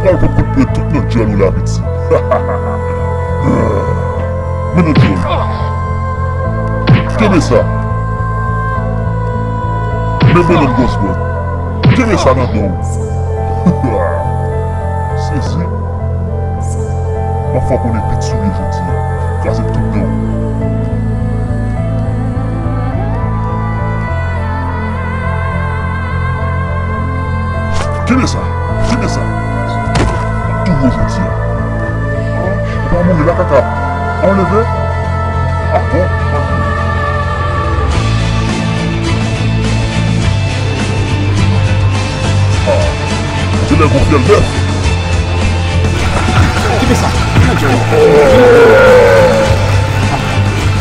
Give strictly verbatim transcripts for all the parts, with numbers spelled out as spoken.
Al kot kout pwen tout nan djòl ou la, piti. Men nan djòl. Kenbe sa. Men bonòm gwòs bwèt. Kenbe sa nan men w. Sezi. M ap fè w konnen pit sou li jodi a. Kraze tout dan w. Kenbe sa. Kenbe sa. M ap touye w jodi a. Ou pa mouri la, kaka. An leve. A bon. Ah. Ou genlè gon fyèl bèf. Kite sa. Nan djòl.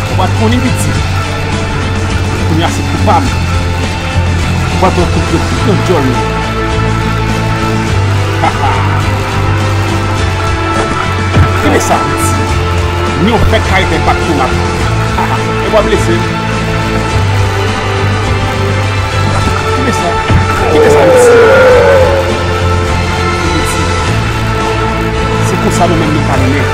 Ou pa t konnen piti. Kounye a se koupab. Ou pa t koupab tout nan djòl. Kite sa. Ni yon fèk kay fè bak sou map. E w ap blese. Kite sa. Kite sa, mesye. Se konsa nou menm nou ka mennen.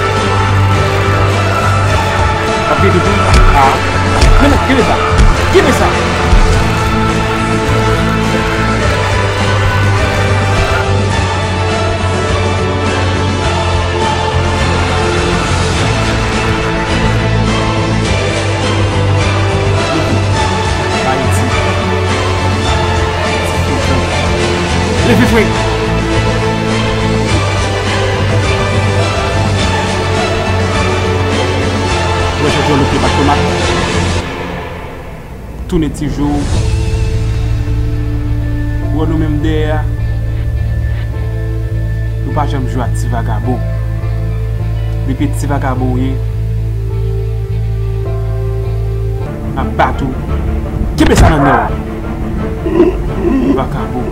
W ap gen toujou. A. Men non, kite sa. Kite sa. Ayiti. Leve, frè. Wè, chèf Jòl, nou pye pa tomat. Tounen ti jou. Wè nou menm dèyè a. Nou pa janm jwe ak ti vagabon. Depi ti vagabon ou ye, m ap bat ou. Kenbe sa nan men w. Vagabon.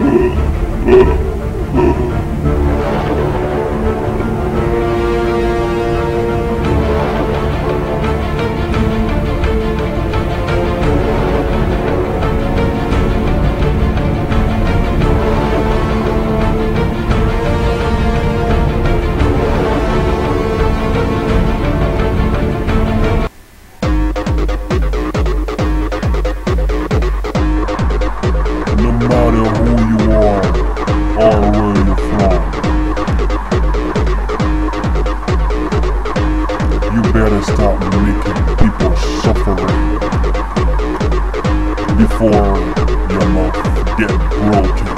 No matter who you are or where you're from, you better stop making people suffering before your mouth get broken.